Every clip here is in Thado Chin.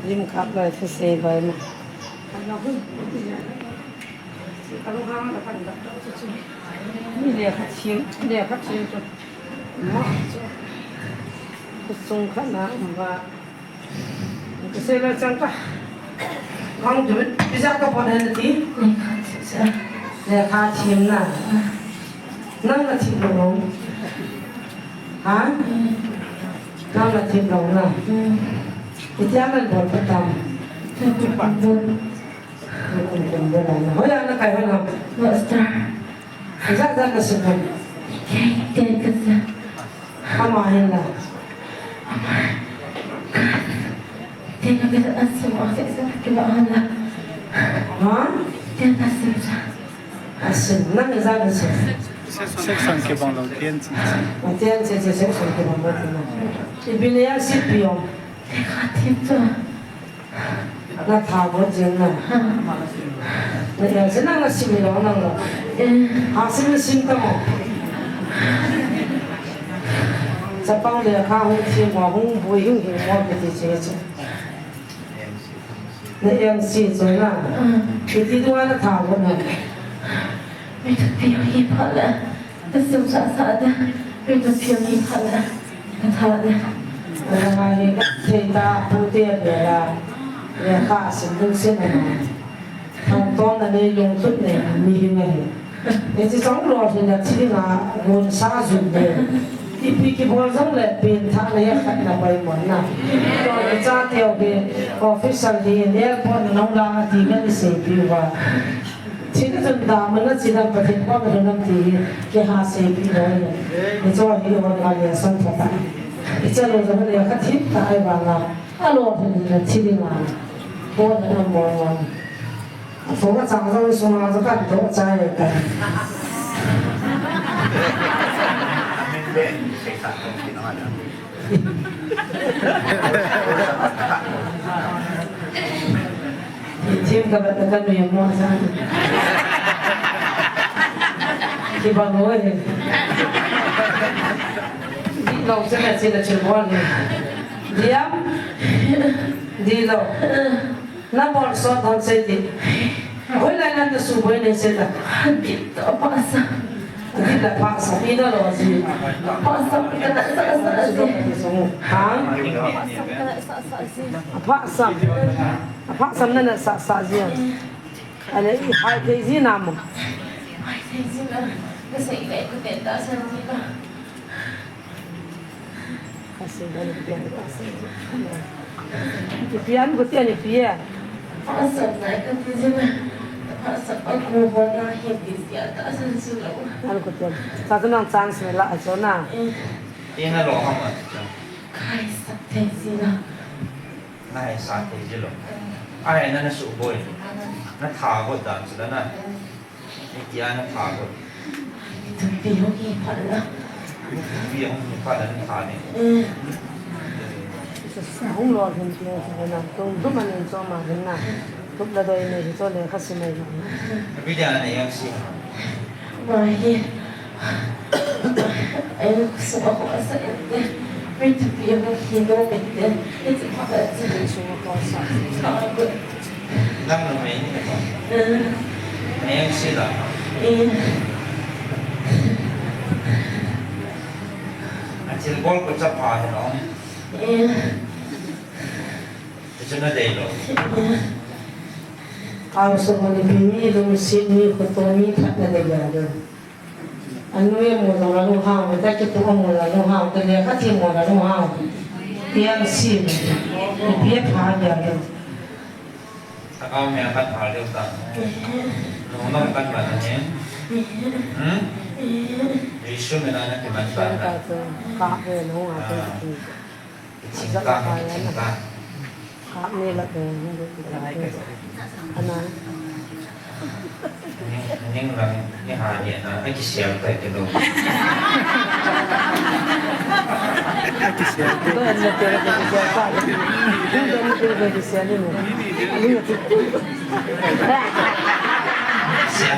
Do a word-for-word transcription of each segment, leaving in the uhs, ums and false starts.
Lim kap lai thusei bai ma. Mi lekha thiem, lekha thiem chu. Mo chu. Kusung khat na um va. Kasei la chang ka. Mang tu, pizza ka pon hen ti. Lekha thiem na. Nang na thiem lou. Ha? Nang na thiem lou na. Itia nang bol patam. Kum kum bol na. Hoiya na kai ho na. Master. Ijat jat na sim ham? Ten, ten ka sim. Ama hin la. Ama. Ten ka sim, asim, asim, asim, kiba hin la. Ha? Ten ka sim sa. Asim, nang ijat na sim? Section kibang lou, ten. Ten, ten, ten, section kibang lou, ten. Ipi na ijat sim pi o. Ten ka sim sa. Na tha got jing na. Na ijat sim nang na sim lou nang lou. Eh. Ha sim sim ta mo. Chapang lekha hung thiem mo, hung boi hung hing mo kiti che che. Na M C chu na. Mm. Kiti tua na tha got na. Mi thupi hi pha le. Ka sim sa sa de. Mi thupi hi pha le. Ka tha de. Ka ngai ka thei ta pu te be la. Lekha sim lungset na. Thangtom na nei lungtup nei mi hi ngai. Hiche chang lolhin na thil nga gon sa jun de. Ipi kibol jong le pengthah na a khat na pai mon na. Lolhin cha teu hi official hi airport na nong lang a ti ngan i seipi uva. Thil jun da man na chi dam Pathen pa ka dam ti hi kei ha seipi lou. Hiche hi hon nga le san tha ta. Hiche lou jong le ka thil ta ai ba la. A lolhin na thil nga. Bon na mon mon. Athong achang jong sunga jong kan toh chai ta. Thim ka bat ka nui mo sa. Kibang lou hi. Di lou se na se na chil bol ni. Diam. Di lou. Na bol sot hon sei ti. Hoilai nan na suboi nei sei ta. Dit to pasa. Dit la pasa. Ina lo si. Pasa ka na sa sa si. Ha? Pasa ka na sa sa si. Pasa. Pasa na na sa sa si. Ale i hai thei ji na mo. Hai thei ji na. Ka sei le ku te ta sa ji na. Ipi an kutian ipi e? Asam nai kati jin. Asam aku hona hi busy ata san silo. An kutian. Sa tu nang chance me la ajo na. Eh. Ina lo hama. Kai sa te jina. Nai sa te jilo. Ai na na suboi. Na tha got dan sila na. Ni kia na tha got. Thupi hung hi phat la. Thupi hung hi phat la ni tha ni. Eh. Hung lolhin ti na, tung dum anin cho ma hin na. Tup la doi nei hi cho lekha sim mai na. Abi dia na yang si. Mai hi. Ai, kusum a ko asa ente. Ri thupi hung hi no ente. Iti phat la ti. Ri sum a ko asa. Tha got. Nang na mai ni ka. Eh. Mai ang sila. Eh. A thil bol ko chapa he no. Eh. Ti chu na dei lo. Eh. Kau so ni pi mi lungset mi khoto mi phat na dei ya lo. Anu e mo jong la lunghang, ta kitu mo la lunghang, ta lekha thiem mo la lunghang. Tiam sim. Ipi a pha dia le. Thakam me a kan pha deu ta. Nung nung kan ba na ni. Hmm? Jesu min a na kiman ta na. Ka ve nung a. Ah. Chingkang, chingkang. Kap ni la ke, ni ke, ni ke. Ana. Ning, ning lang, ni ha ni na, ai kisial tai ke lo. Ai kisial tai. To en na te ke kisial pa. To en na te ke kisial ni mo. Ni ke. Kisial.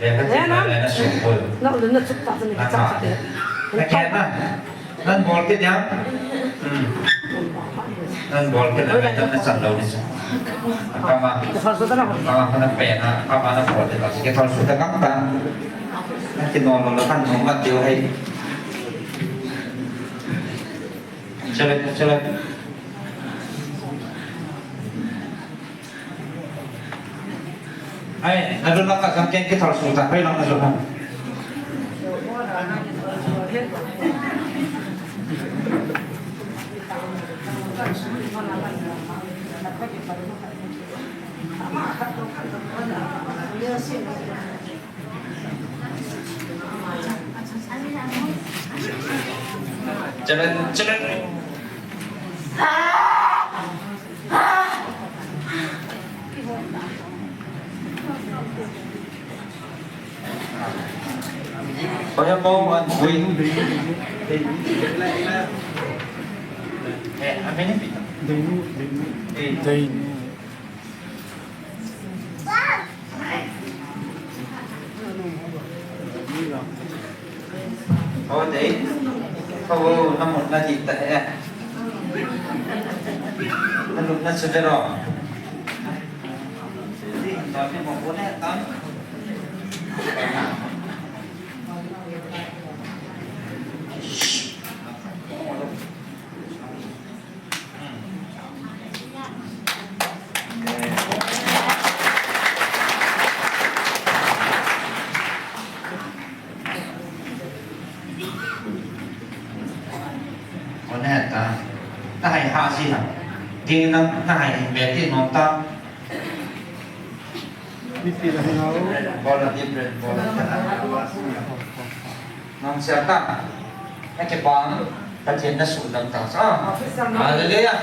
Lekha chih na le na sum poi. Na le na chup ta ni. Na ka. Na ke na. Nan bol kit ya. Hmm. Nan bol kit na, mai tam na chan lou ni sa. Kama. Kama na pe na, kama na bol kit na. Kithol suh ta kang ta. Na kino lo la kan no ma tiu hai. Chale, chale. Ai, na lut lang ka sang ken kithol suh ta, hoi lang na lut lang. Chale, chale. Oya po, one, wait. Eh, amin ni? Deinu, Deinu. Eh. Deinu. Oh, Dei. Oh, na mutna di ta he. Na mutna chu de ro. Ding nang na hai me ti nom ta. Mipi la hau. Bola di bre, bola. Nang siapa? Ake bang, Pathen na sundam ta sa. Hallelujah.